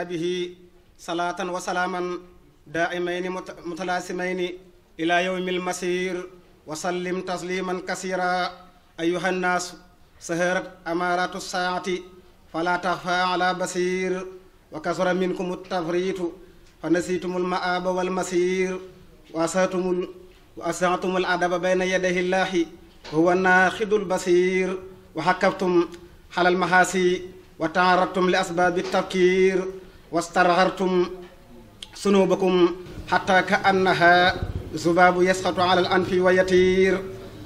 ashaabihi salaatan wa salaaman daa'imayni mutalaasimayni ila yawmi almasir wa sallim tasliman kasira ayuha nnaasu saharat amaratu saati fala taxfa ala basir wa kasura minkum altafritu fa nasitum almaaba walmasir wa asatum aladaba bayna yadayi llahi huwa naaxidu albasir wa xakaftum ala almahaasi wa taaradtum li asbaabi tafkir wastarhartum sunubakum xatta ka annaha zubaabu yasqatu ala al anfi wa yatiir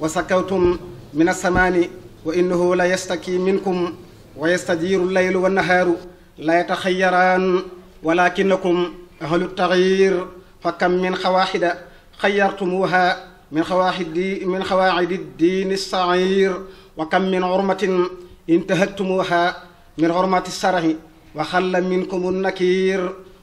wa sakawtum min alsamaani wa innahu la yastaki minkum wa yastajiru llaylu wa nahaaru la yataxayyaraan walakinakum ahlu taxyir fa kam min xawaaxida xayyartumuha min xawaacidi diini saciir wa kam min xurmatin intahaktumuha min xurmati sarahi wa xalla minkum nakiir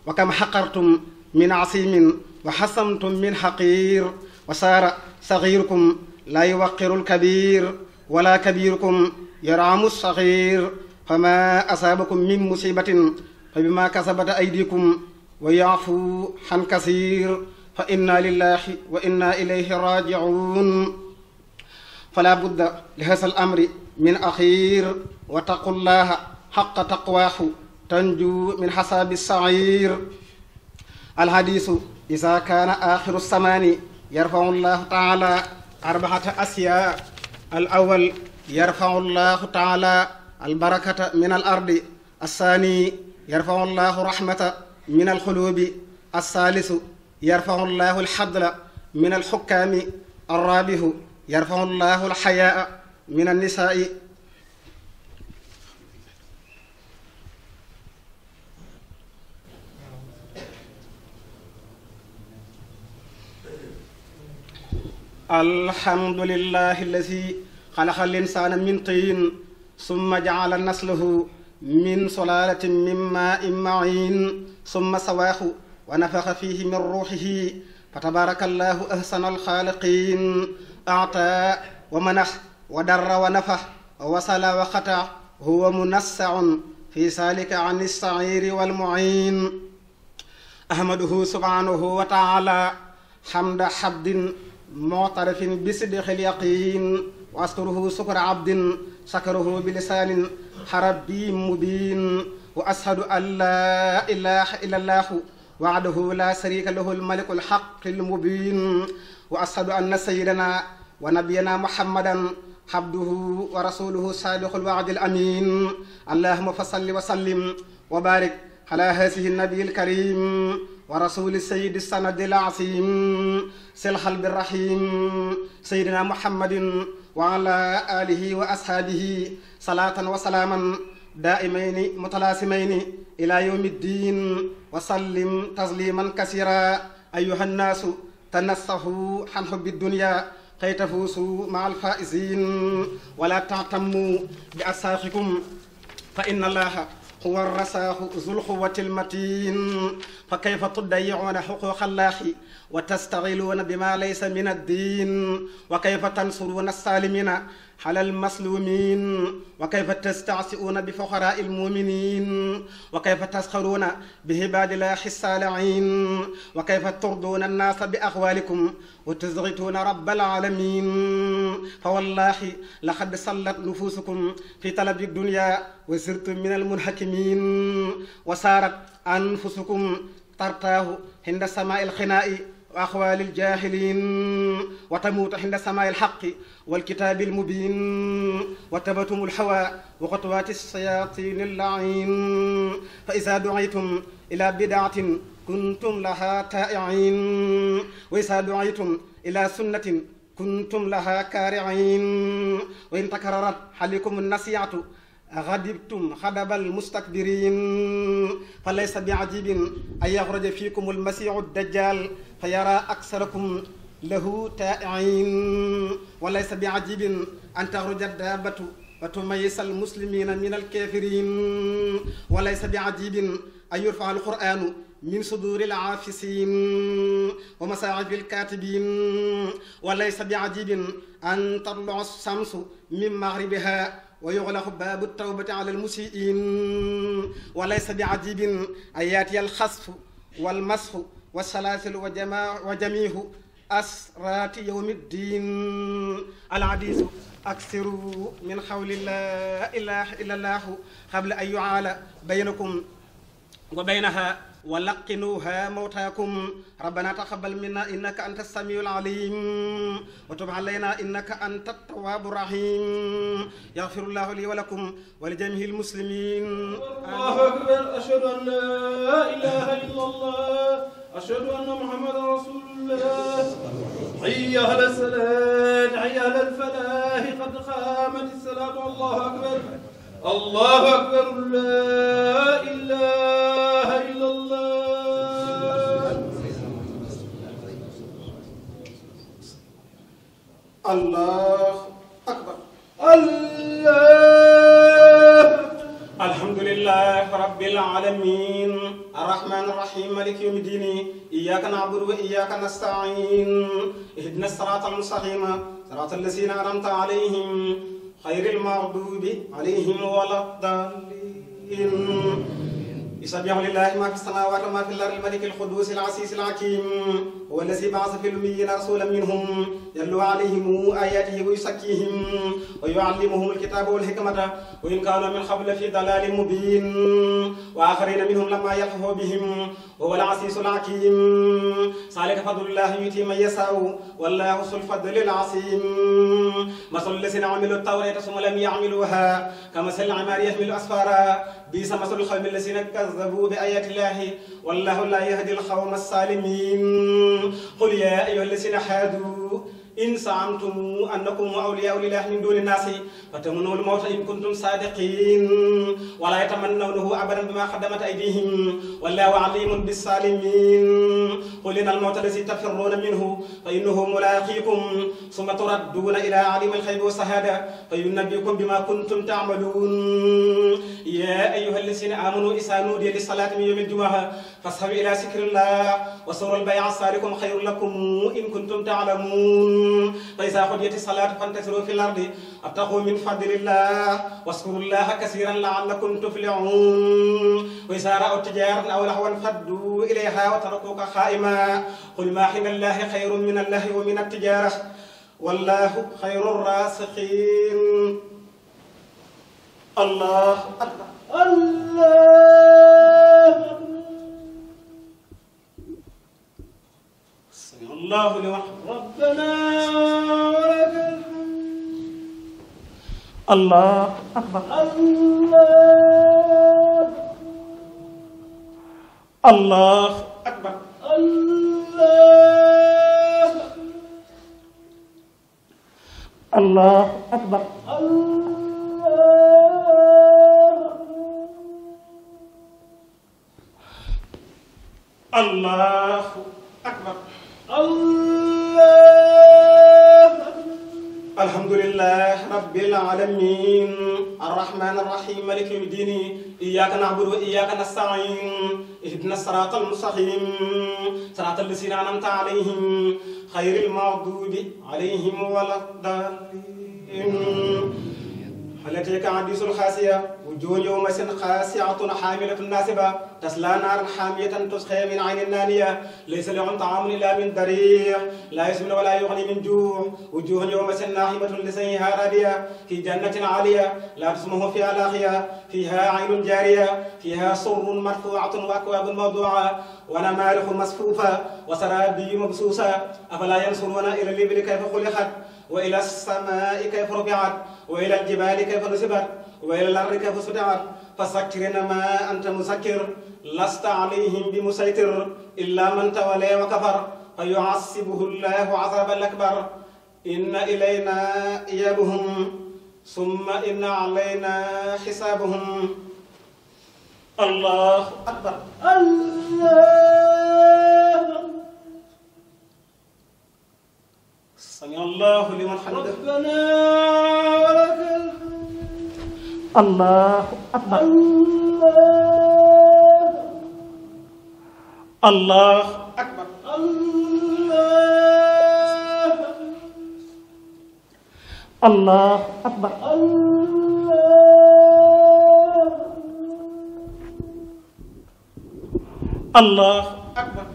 wa kam xaqartum min asimin wa xasamtum min xaqiir wa saara saxiirukum laa yuwaqiru lkabiir wala kabiirukum yaraamu saxiir fama asaabakum min musibatin fa bima kasabat aydikum wa yaafu xan kasiir fa inna lillahi wa inna ilayhi raajicuun fala budda li hasa al amri min axiir wa taqu llaha xaqa taqwaahu tanju min xasaabi saciir alxadiisu isa kaana axiru samaani yarfacu llahu taala arbaxata asyaa al awal yarfacu llahu taala albarakata min al ardi alsaani yarfacu llahu raxmata min alxuluubi alsaalisu yarfacu llahu alxadla min alxukkaami alraabihu yarfacu llahu alxayaa min annisaai alhamdulillahi allazi xalaqa linsaana min tiin summa jacala naslahu min sulaalatin min maa'in ma'iin summa sawaahu wa nafaxa fiihi min ruuxihi fa tabaarakallahu ahsana alxaaliqiin a'taa wa manax wa darra wa nafax wa wasala wa xata huwa munassa'un fi saalika an as-sa'iiri wal mu'iin ahmaduhu subhaanahu wa ta'aala hamda habdin mu'tarifin bi sidqil yaqiin wa asturuhu sukra abdin sakaruhu bi lisaanin xarabiyyin mubiin wa ashhadu an laa ilaaha illallahu wahdahu laa shariika lahu al-malikul haqqil mubiin wa ashhadu anna sayyidanaa wa nabiyyanaa muhammadan abduhu wa rasuluhu saadiqul wa'dil amiin allahumma fa salli wa sallim wa baarik ala haadihi nabiyil kariim wa rasuli sayidi sanadil asim sil xalbi rahim sayidina muhammadin wa ala alihi wa ashaabihi salaatan wa salaaman daa'imayni mutalaasimayni ila yawmi ddin wa sallim tasliman kasira ayuha nnaasu tanassahu an hubbi dunya kay tafuusu ma alfaa'iziin wala ta'tammu bi asaaxikum fa inna allaha huwa rasaaxu zul quwwatil matiin fa kayfa tudayyi'uuna xuquuqa llaahi wa tastaxiluuna bimaa laysa min addiin wa kayfa tansuruuna as-saalimiina alal masluumiin wa kayfa tasta'si'uuna bi fuqaraa'il mu'miniin wa kayfa tasxaruuna bi ibaadillaahi as-saalihiin wa kayfa turduuna an-naasa bi aqwaalikum wa tuzghituuna rabbal aalamiin fa wallaahi laqad sallat nufuusukum fi talabi dunyaa wa sirtum minal munhakimiin wa saarat anfusukum tartaahu hinda samaa'il xinaa'i wa axwaalil jaahiliin wa tamuutu hinda samaa'il haqqi wal kitaabil mubiin wa tabatumul hawaa wa xutuwaati shayaatiinil la'iin fa izaa du'iitum ilaa bid'atin kuntum lahaa taa'i'iin wa izaa du'iitum ilaa sunnatin kuntum lahaa kaari'iin wa in takarrarat alaykumun nasiihatu غضبتم غضب المستكبرين فليس بعجيب أن يخرج فيكم المسيح الدجال فيرى أكثركم له تائعين وليس بعجيب أن تخرج الدابة وتميز المسلمين من الكافرين وليس بعجيب أن يرفع القرآن من صدور العافسين ومصاحف الكاتبين وليس بعجيب أن تطلع الشمس من مغربها ويغلق باب التوبة على المسيئين وليس بعجيب أن يأتي الخسف والمسح والسلاسل وجميع أسرات يوم الدين العديث أكثروا من قول لا إله إلا الله قبل أن يعال بينكم وبينها ولقنوها موتاكم ربنا تقبل منا إنك أنت السميع العليم وتب علينا إنك أنت التواب الرحيم يغفر الله لي ولكم ولجميع المسلمين. الله أكبر. أشهد أن لا إله إلا الله أشهد أن محمد رسول الله. حي على الصلاة حي على الفلاح قد قامت الصلاة. الله أكبر الله أكبر. لا إله إلا الله. الله أكبر. الله. الحمد لله رب العالمين الرحمن الرحيم مالك يوم الدين إياك نعبد وإياك نستعين اهدنا الصراط المستقيم صراط الذين أنعمت عليهم غير المغضوب عليهم ولا الضالين. يسبح لله ما في السماوات وما في الأرض الملك القدوس العزيز الحكيم هو الذي بعث في الأميين رسولا منهم يتلو عليهم آياته ويزكيهم ويعلمهم الكتاب والحكمة وإن كانوا من قبل في ضلال مبين وآخرين منهم لما يلحقوا بهم وهو العزيز الحكيم ذلك فضل الله يؤتيه من يشاء والله ذو الفضل العظيم. مثل الذين عملوا التوراة ثم لم يعملوها كمثل الحمار يحمل أسفارا بئس مثل القوم الذين كذبوا بآيات الله والله لا يهدي القوم الظالمين. قل يا أيها الذين هادوا إن زعمتم أنكم أولياء لله من دون الناس فتمنوا الموت إن كنتم صادقين ولا يتمنونه أبدا بما قدمت أيديهم والله عليم بالظالمين. قل إن الموت الذي تفرون منه فإنه ملاقيكم ثم تردون إلى عالم الغيب والشهادة فينبئكم بما كنتم تعملون. يا أيها الذين آمنوا إذا نودي للصلاة من يوم الجمعة فاسعوا إلى ذكر الله وذروا البيع ذلكم خير لكم إن كنتم تعلمون. فإذا قضيت الصلاة فانتشروا في الأرض وابتغوا من فضل الله واذكروا الله كثيرا لعلكم تفلحون. وإذا رأوا تجارة أو لهوا انفضوا إليها وتركوك قائما قل ما عند الله خير من الله ومن التجارة والله خير الرازقين. الله أكبر. الله. سمع الله لمن ربنا ولك الحمد. الله أكبر. الله. الله أكبر. الله. الله أكبر. الله أكبر. الله. الحمد لله رب العالمين الرحمن الرحيم مالك يوم الدين إياك نعبد وإياك نستعين اهدنا الصراط المستقيم صراط الذين أنعمت عليهم غير المغضوب عليهم ولا الضالين. هل أتاك حديث الخاسية وجوه يومئذ خاسعة حاملة ناصبة تصلى نارا حامية تسقى من عين نانية ليس لهم طعام إلا من ضريع لا يسمن ولا يغني من جوع وجوه يومئذ ناعمة لسعيها راضية في جنة عالية لا تسمع فيها لاغية فيها عين جارية فيها سرر مرفوعة وأكواب موضوعة ونمارق مصفوفة وسرابي مبثوثة أفلا ينظرون إلى الإبل كيف خلقت وإلى السماء كيف رفعت وإلى الجبال كيف نصبت وإلى الأرض كيف سطحت فذكر إنما أنت مذكر لست عليهم بمسيطر إلا من تولى وكفر فيعذبه الله عذابا الأكبر. إن إلينا إيابهم ثم إن علينا حسابهم. الله أكبر. الله. سمع الله لمن حمده ربنا ولك الله أكبر الله أكبر الله أكبر الله أكبر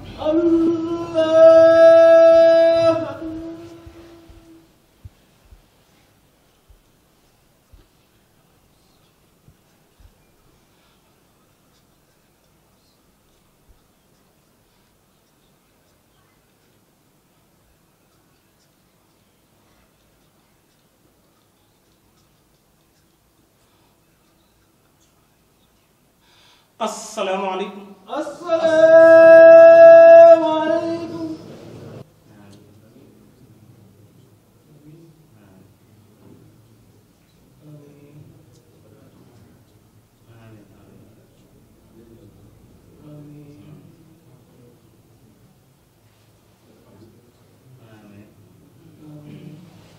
السلام عليكم. السلام عليكم.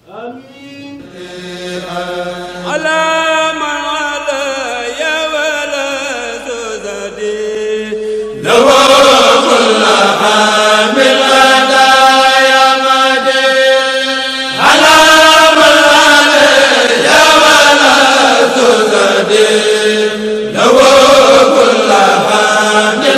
آمين. على من على ولا تزدي لو كل عامل